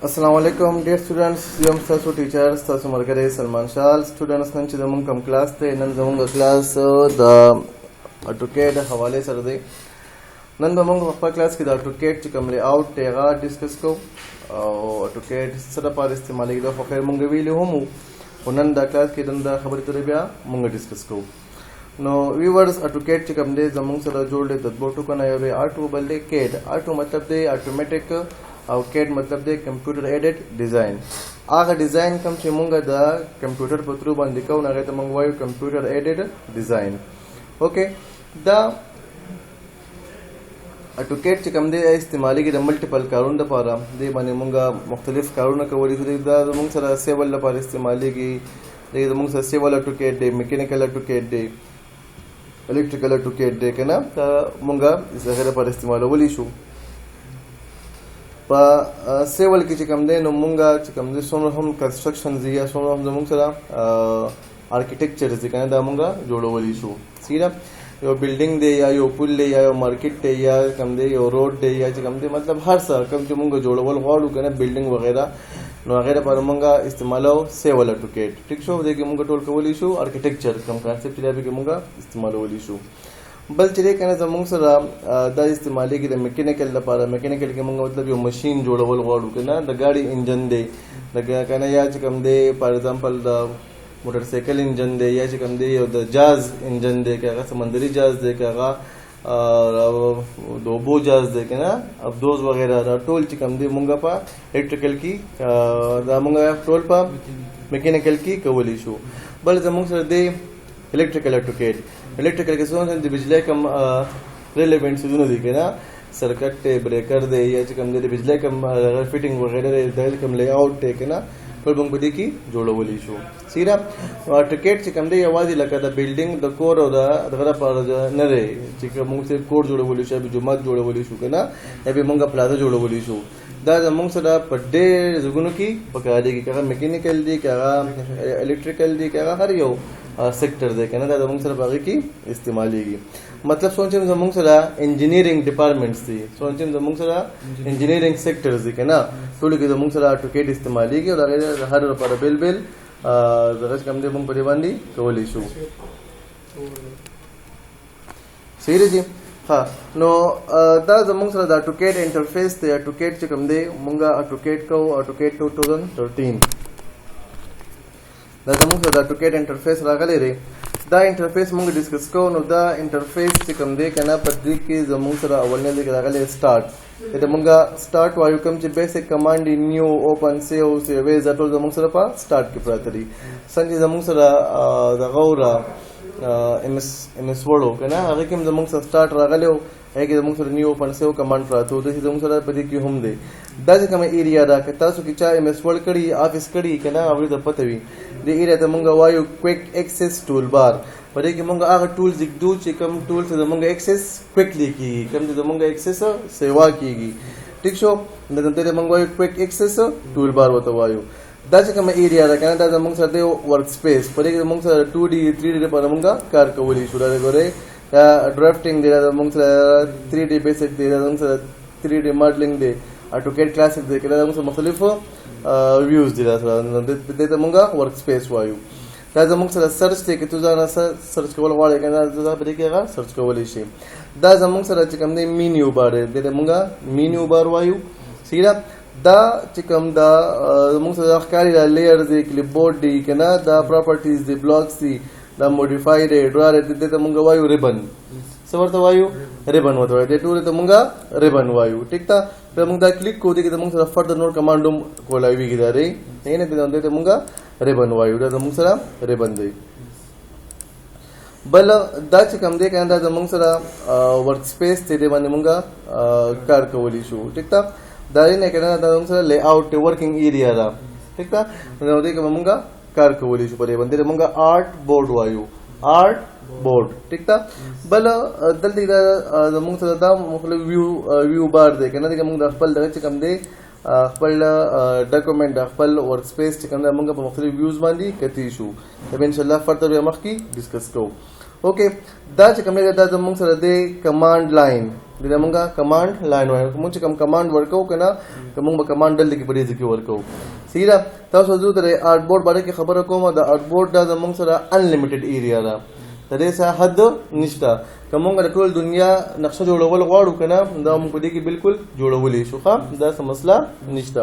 السلام علیکم dear students, یم ستاسو teacher، ستاسو ملګری سلمان شال۔ سټوډنټس، نن چې زمونږ کوم کلاس دی، نن زمونږ کلاس د اټوکیډ حواله سره دی۔ نن به موږ په خپل کلاس کې د اټوکیډ چې کوم layout دی، هغه discuss کوو او اټوکیډ څه لپاره استعمالېږي۔ دا خو خیر مونږ ویلي هم وو، خو نن دا کلاس کې نن دا خبرې ترې بیا مونږ discuss کوو۔ نو viewers، اټوکیډ چې کوم دی، زمونږ سره جوړ دی د دوو ټکو نه، یو دی auto، بل دی CAD۔ Auto مطلب دی اتوماتیک او CAD مطلب دی computer aided design۔ هغه ډیزاین کوم چې مونږ د کمپیوټر په through باندې کوو، هغه ته مونږ وایو computer aided design۔ Okay، دا اټوکیډ چې کوم دی، استعمالېږي د multiple کارونو لپاره۔ دې باندې مونږ مختلف کارونه کولی شو۔ دا زمونږ سره civil لپاره استعمالېږي۔ دې زمونږ سره civil اټوکیډ دی، mechanical اټوکیډ دی، electrical اټوکیډ دی که نه۔ دا مونږ هغې لپاره استعمالولی شو۔ په civil کې چې کوم دی، نو مونږ چې کوم دی، څومره هم construction دي یا څومره هم زمونږ سره architecture دي که نه، دا مونږ جوړولی شو۔ صحیح ده؟ یو building دی یا یو پل دی یا یو market دی یا کوم دی یو road دی یا چې کوم دی، مطلب هر څه کوم چې مونږ جوړول غواړو که نه، building وغیرہ، نو هغې لپاره مونږ استعمالو civil اټوکیډ۔ ټیک شو؟ دې کې مونږ ټول کولی شو، architecture کوم concept دی، کې مونږ استعمالولی شو۔ بل چې دی که نه، زمونږ سره دا استعمالېږي د mechanical لپاره۔ Mechanical کې مونږ مطلب یو ماشین جوړول غواړو که نه، د ګاډي انجن دی د که نه، یا چې کوم دی، for example د موټر سایکل انجن دی یا چې کوم دی یو د جاز انجن دی، که هغه سمندري جاز دی، که هغه د اوبو جاز دی که نه، ابدوز وغیرہ، دا ټول چې کوم دی، مونږ په electrical کې، دا مونږ ټول په mechanical کې کولی شو۔ بل زمونږ سره دی electrical اټوکیډ۔ Electrical کې څه د بجلی کوم relevant څیزونه دي که نه، circuit دی، breaker دی یا چې کوم دی د بجلی کوم fitting وغیرہ دی، د کوم layout دی که نه، ټول موږ په دې کې جوړولی شو۔ صحیح ده؟ نو اټوکیډ چې کوم دی، یوازې لکه د building، د کور او د دغه لپاره نه دی چې موږ څه کور جوړولی شو یا جومات جوړولی شو که نه، یا به موږ پلازه جوړولی شو۔ دا زموږ سره په ډېر ځایونو کې پکارېږي، که هغه mechanical دی، که هغه electrical دی، که هغه هر یو sector دی که نه، دا زموږ سره په هغې کې استعمالېږي۔ مطلب څومره چې زموږ سره engineering departments دي، څومره چې زموږ سره engineering sectors دي که نه، ټولو کې زموږ سره اټوکیډ استعمالېږي او د هغې هر لپاره بېل بېل دغه چې کوم دی، موږ په دې باندې کولی شو۔ صحیح دی جی؟ ها، نو دا زموږ سره د اټوکیډ interface دی۔ اټوکیډ چې کوم دی، موږ اټوکیډ کوو، اټوکیډ 2013۔ دا زموږ سره د اټوکیډ interface راغلی دی۔ دا interface موږ discuss کوو۔ نو دا interface چې کوم دی که نه، په دې کې زموږ سره اولنی ځای کې راغلی start۔ دې ته موږ start وایو۔ کوم چې basic command دی، new، open، save، save as، دا ټول زموږ سره په start کې پراته دي۔ څنګه چې زموږ سره دغه وره MS Word و که نه، هغې کې هم زموږ سره start راغلی و، هغې کې زموږ سره new، open، save command پراته وو، داسې زموږ سره په دې کې هم دی۔ دا چې کومه area ده، که تاسو کې چا MS Word کړي، Office کړي که نه، هغوی ته پته وي، دې area ته موږ وایو quick access toolbar۔ په دې کې موږ هغه tools ږدو چې کوم tools ته زموږ access quickly کېږي، کوم چې زموږ access سیوا کېږي۔ ټیک شو؟ نو دې ته موږ وایو quick access toolbar ورته وایو۔ دا چې کومه area ده که نه، دا زموږ سره دی workspace۔ په دې کې زموږ سره 2D، 3D لپاره موږ کار کولی شو۔ دا ګورئ، دا drafting دی، دا زموږ سره 3D basic دی، دا زموږ سره 3D modeling دی، AutoCAD Classic دی که نه، زموږ سره مختلف views دي۔ دا سره دې ته موږ workspace وایو۔ دا زموږ سره search دی، که ته ځان search کول غواړې که نه، دا په دې کې هغه search کولی شي۔ دا زموږ سره چې کوم دی، menu bar دی، دې ته موږ menu bar وایو۔ صحیح ده؟ دا چې کوم دا زموږ سره ښکاري، دا layers دی، clipboard دی که نه، دا properties دی، blocks دی، دا modify دی، draw دی، دې ته موږ وایو ribbon۔ څه ورته وایو؟ Ribbon ورته وایو۔ دې ټولو ته موږ ribbon وایو۔ ټیک ده؟ بیا موږ دا کلیک کوو، دې کې زموږ سره further نور command هم کولاویږي۔ دا دی نه، دې ته موږ ribbon وایو۔ دا زموږ سره ribbon دی۔ بل دا چې کوم دی که نه، دا زموږ سره workspace دی، دې باندې موږ کار کولی شو۔ ټیک ده؟ دا نه که نه، دا زموږ سره layout دی، working area ده۔ ټیک ده؟ نو دې کې به موږ کار کولی شو۔ په دې باندې موږ artboard وایو، artboard۔ ټیک ده؟ بل دلته دا زموږ سره دا مختلف view bar دی که نه، دې کې موږ د خپل دغه چې کوم دی، خپل document، د خپل workspace چې کوم دی، موږ په مختلف views باندې کتی شو۔ دا به انشاءالله further بیا مخکې discuss کوو۔ okay دا چې کوم دی دا زموږ سره دی command line دې ته مونږه command line وایو. مونږ چې کوم command ورکوو که نه، که مونږ به command دلته کې په دې ځای کې ورکوو. صحیح ده. تاسو زه ترې artboard باره کې خبره کوم. د artboard دا زموږ سره unlimited area ده، د دې څه حد نشته. که مونږ د ټول دنیا نقشه جوړول غواړو که نه، دا مونږ په دې کې بالکل جوړولی شو. ښه، دا څه مسله نشته.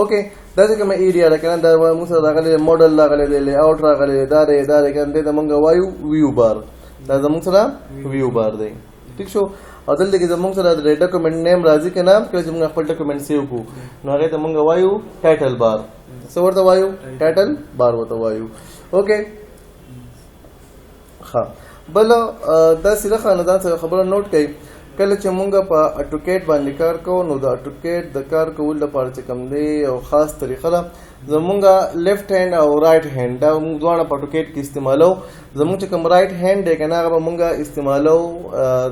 okay دا چې کومه area ده که نه، دا مونږ سره راغلی دی ماډل راغلی دی، layout راغلی دی، دا دی دا دی که نه، دې ته مونږ وایو view bar. دا زموږ سره view bar دی. ټیک شو. او دلته کې زموږ سره د document name راځي که نه، کله چې موږ خپل document save کړو نو هغې ته موږ وایو title bar. څه ورته وایو؟ title bar ورته وایو. okay ښه، بله داسې ده ښه، ځان سره خبره note کړئ. کله چې مونږ په AutoCAD باندې کار کوو نو د AutoCAD د کار کولو لپاره چې کوم دی یو خاص طریقه ده. زمونږ left hand او right hand دا مونږ دواړه په AutoCAD کې استعمالو. زمونږ چې کوم right hand دی که نه، هغه به مونږ استعمالو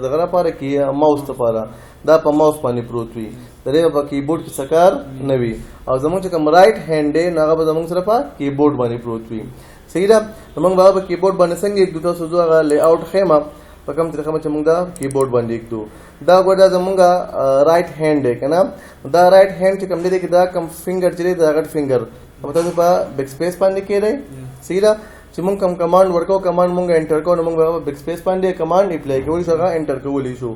دغه لپاره کې ماوس لپاره، دا په ماوس باندې پروت وي، د دې په کیبورډ کې څه کار نه وي. او زمونږ چې کوم right hand دی نو هغه به زمونږ سره په کیبورډ باندې پروت وي. صحیح ده. مونږ به په کیبورډ باندې څنګه ږدو؟ تاسو زه هغه layout ښیم په کوم طریقه چې مونږ دا کیبورډ باندې ږدو. دا ګوره دا زمونږ right hand دی که نه، دا right hand چې کوم دی کې دا کوم finger چې دی دا غټ finger په تاسو په backspace باندې کېږئ. صحیح ده. چې مونږ کوم command ورکوو، command مونږ enter کوو نو مونږ به backspace باندې command apply کولی شو، هغه enter کولی شو.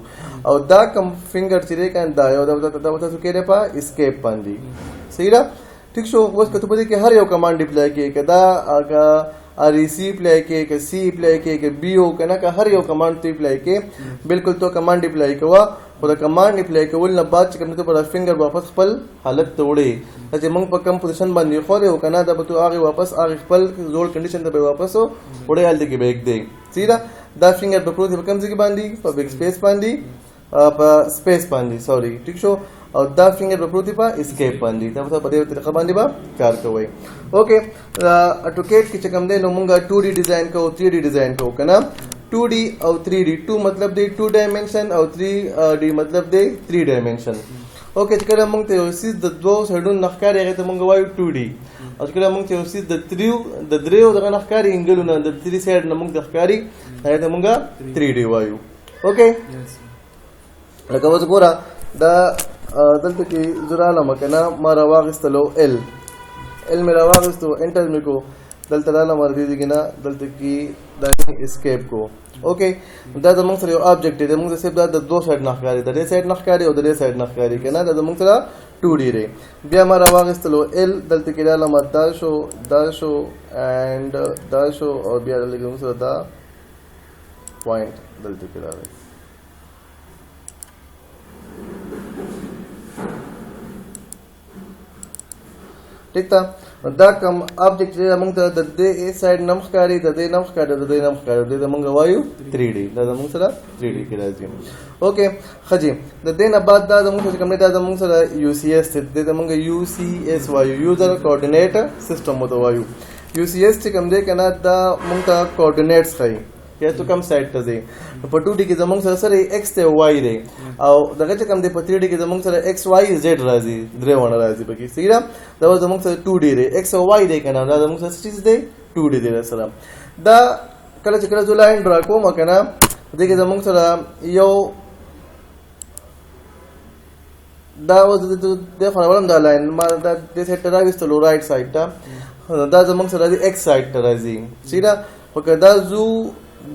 او دا کوم finger چې دی که نه، دا یو دا تاسو کېږئ په escape باندې. صحیح ده. ټیک شو. اوس که ته په دې کې هر یو command apply کړې، که دا که REC apply کې، که C apply کې، که B او که نه، که هر یو command ته apply کې، بالکل ته command apply کوه. خو د command apply کول نه بعد چې کوم ته پر finger واپس خپل حالت ته وړې، دا چې موږ په کوم position باندې ښودی او که نه، دا به ته هغې واپس هغې خپل زوړ condition ته به واپس وړې، هلته کې به یې ږدې. صحیح ده. دا finger به پروت په کوم ځای کې باندې؟ په backspace باندې، په space باندې، sorry. ټیک شو. او دا finger به پروت په escape باندې. دا په دې طریقه باندې به کار کوئ. okay AutoCAD کې چې کوم دی نو مونږ 2D design کوو، 3D design کوو که نه. 2D او 3D، 2 مطلب دی 2 dimension او 3D مطلب دی 3 dimension. okay چې کله مونږ ته یو څیز د دوو سایډونو نه ښکاري هغې ته مونږ وایو 2D، او چې کله مونږ ته یو څیز د دریو دغه نه ښکاري angle ونه د 3 side نه مونږ ته ښکاري هغې ته مونږ 3D وایو. okay لکه اوس ګوره دا دلته کې زه رالم که نه، ما راواخیستلو L، L مې راواخیستو، enter مې کو، دلته رالم دې ځای کې نه، دلته کې دا مې escape کو. okay دا زموږ سره یو object دی، زموږ سره دا د دوه side نه ښکاري، د دې side نه ښکاري او د دې side نه ښکاري که نه، دا زموږ سره 2D دی. بیا ما راواخیستلو L، دلته کې رالم دا شو، دا شو and دا شو، او بیا دلته کې زموږ سره دا point دلته کې راغی. ټیک ده. دا کوم object چې موږ ته د دې side نه ښکاري، د دې نه ښکاري، د دې نه ښکاري، دې ته موږ وایو 3D. دا زموږ سره 3D کې راځي. okay ښه جي، د دې نه بعد دا زموږ سره کوم دی، دا زموږ سره UCS دی، دې ته موږ UCS وایو، user coordinate system ورته وایو. UCS چې کوم دی که نه، دا موږ ته coordinates ښیي چې ته کوم side ته ځې. نو په 2D کې زموږ سره سره X دی او Y دی، او دغه چې کوم دی په 3D کې زموږ سره X Y Z راځي، درې واړه راځي پکې. صحیح ده. دا به زموږ سره 2D دی، X او Y دی که نه، دا زموږ سره څه چیز دی؟ 2D دی سره. دا کله چې کله زه line draw کوم که نه، دې کې زموږ سره یو دا اوس دې خو راوړم دا line، ما دا دې side ته راویستلو، right side ته، دا زموږ سره راځي X side ته راځي. صحیح ده. خو که دا زو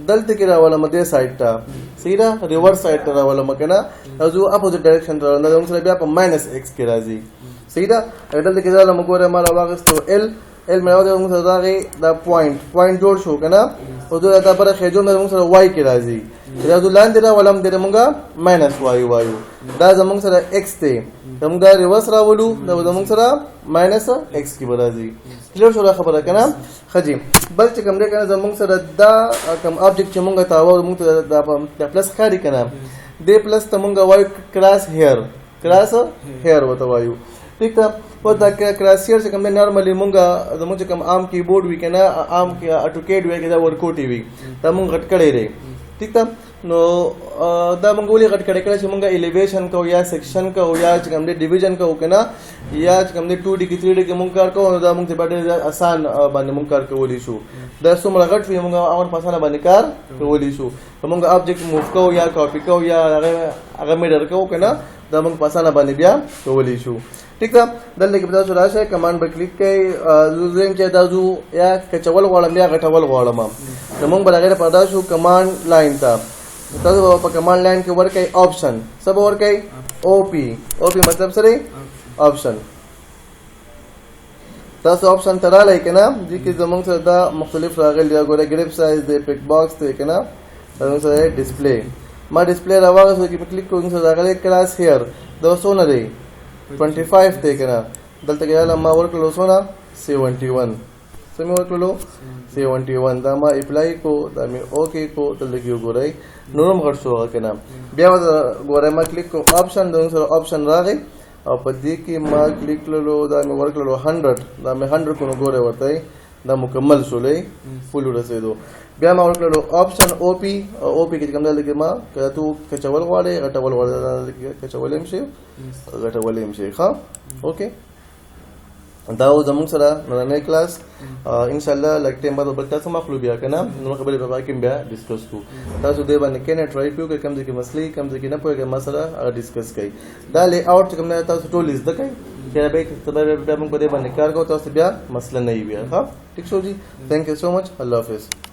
دلته کې راولم دې side ته، صحیح ده، reverse side ته راولم که نه، دا زو opposite direction ته راولم، دا زموږ سره بیا په minus X کې راځي. صحیح ده. دلته کې راولم ګوره ما راواخیستو L، L مې راوړی، زموږ سره راغی دا point، point جوړ شو که نه، او زه دا بره خېجو نه زموږ سره Y کې راځي. چې دا زه لاندې راولم دې ته موږ minus Y وایو. دا زموږ سره X دی، زموږ دا reverse راولو، دا به زموږ سره minus X کې به راځي. clear شو دا خبره که نه؟ ښه جي، بل چې کوم دی که نه، زموږ سره دا کوم object چې موږ تاوه، موږ ته دا plus ښکاري که نه، دې plus ته موږ وایو cross hair، cross hair ورته وایو. ټیک ده. او دا cross hair چې کوم دی، normally موږ زموږ چې کوم عام کیبورډ وي که نه، عام AutoCAD وي که دا ورکوټي وي، دا موږ غټ کړی دی. ټیک ده. نو دا موږ ولې غټ کړی؟ کله چې موږ elevation کوو یا section کوو یا چې کوم دی division کوو که نه، یا چې کوم دی 2D کې 3D کې موږ کار کوو، نو دا موږ ته ډېر زیات اسان باندې موږ کار کولی شو. دا څومره غټ وي موږ هغه په اسانه باندې کار کولی شو. که موږ object move کوو یا کاپي کوو یا هغه mirror کوو که نه، دا موږ په اسانه باندې بیا کولی شو. ټیک ده. دلته کې به تاسو راشئ، command به کلیک کړئ. زه وایم چې دا زه یا کچول غواړم یا غټول غواړم، نو موږ به د هغې لپاره راشو command line ته. تاسو به په command line کې ورکړئ option. څه به ورکړئ؟ OP. OP مطلب څه دی؟ option. تاسو option ته راغلی که نه، دې کې زموږ سره دا مختلف راغلي دي. ګوره grip size دی، pick box دی که نه، زموږ سره display. ما display راواغېستو کې مې کلیک کړو، زموږ سره راغلی crosshair. دا څونه دی؟ 25 دی که نه. دلته کې راغله ما ورکړلو څونه؟ 71. څه مې ورکړلو؟ 71. دا ما apply کو، دا مې okay کو. دلته کې وګورئ نور هم غټ شو هغه که نه. بیا ورته ګورئ ما کلیک کو option، زموږ سره option راغی او په دې کې ما کلیک کړلو، دا مې ورکړلو 100. دا مې 100 کو، نو ګورئ ورته دا مکمل شولې، full ورسېدو. بیا ما ورکړلو option OP. او OP کې کوم دلته کې ما که تو کچول غواړې غټول غواړې، دا دلته کې کچول هم شي غټول هم شي. ښه okay، دا و زموږ سره نننی کلاس. ان شاء الله لږ ټایم بعد به بل تاسو مخلو بیا که نه، نور خبرې به باقي بیا discuss کوو. تاسو دې باندې کښېنئ، try پرې وکړئ، کوم ځای کې مسلې کوم ځای کې نه پوهېږئ ما سره هغه discuss کړئ. دا layout چې کوم دی تاسو ټول زده کړئ، چې بیا موږ په دې باندې کار کوو، تاسو بیا مسله نه وي بیا. ښه ټیک شو جی. Thank you so much. الله حافظ.